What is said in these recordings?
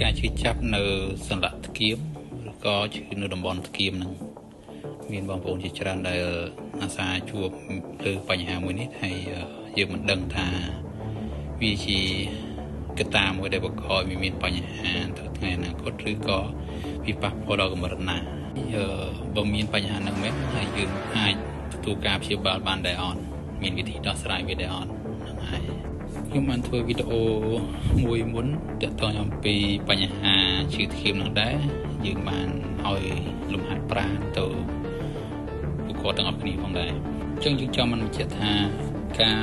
ការឈឺចាប់នៅសន្លាក់ថ្គាមឬក៏ឈឺនៅតំបន់ថ្គាមហ្នឹងមានបងប្អូនជាច្រើនដែលអាសាជួបលើបញ្ហាមួយនេះហើយយើងមិនដឹងថាវាជាកត្តាមួយដែលបង្កឲ្យមានបញ្ហាទៅថ្ងៃអនាគតឬក៏វាប៉ះពាល់ដល់កម្រិតណាបើមានបញ្ហាហ្នឹងមែនហើយយើងអាចទទួលការព្យាបាលបានដែរអត់មានវិធីដោះស្រាយវាដែរអត់ហ្នឹងហើយខ្ញុំបានធ្វើវីដេអូមួយមុនទាក់ទងអំពីបញ្ហាឈឺថ្គាមហ្នឹងដែរយើងបានឲ្យលំហាត់ប្រាណទៅពួកគាត់ទាំងអស់គ្នាផងដែរអញ្ចឹងយើងចង់បានបញ្ជាក់ថាការ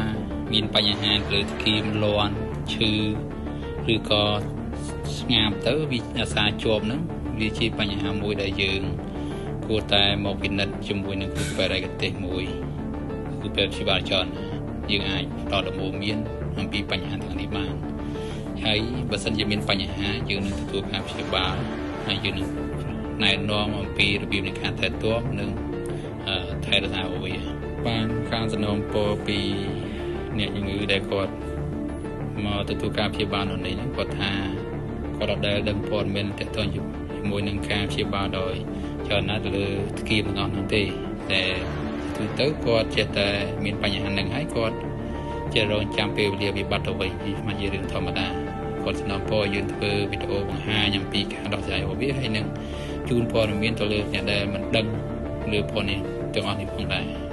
មានបញ្ហាលើថ្គាមលាន់ឈឺឬក៏ស្ងាបទៅវាអាសាជាប់ហ្នឹងវាជាបញ្ហាមួយដែលយើងគួរតែមកពិនិត្យជាមួយនឹងគ្រូពេទ្យឯកទេសមួយគ្រូពេទ្យព្យាបាលចលនាយើងអាចផ្ដល់ដំបូន្មានអំពីបញ្ហាទាំងនេះបានហើយបើសិនជាមានបញ្ហាយើងនឹងទទួលការព្យាបាលហើយយើងនឹងណែនាំអំពីរបៀបនៃការថែទាំនិងថែរក្សាវាបានការសំណូមពរពីអ្នកជំងឺដែលគាត់មកទទួលការព្យាបាលនៅនេះហ្នឹងគាត់ថាគាត់អត់ដែលដឹងព័ត៌មានទាក់ទងជាមួយនឹងការព្យាបាលដោយចលនាទៅលើថ្គាមទាំងអស់ហ្នឹងទេតែទូទៅគាត់ចេះតែមានបញ្ហាហ្នឹងហើយគាត់ចេះរងចាំពេលវេលាវិបត្តិទៅវិញវាមិនជារឿងធម្មតាគាត់សំណូមពរយើងធ្វើវីដេអូបង្ហាញអំពីការដោះស្រាយរបស់វាហើយនឹងជូនព័ត៌មានទៅលើអ្នកដែលមិនដឹងលើព័ត៌នេះទាំងអស់នេះផងដែរ។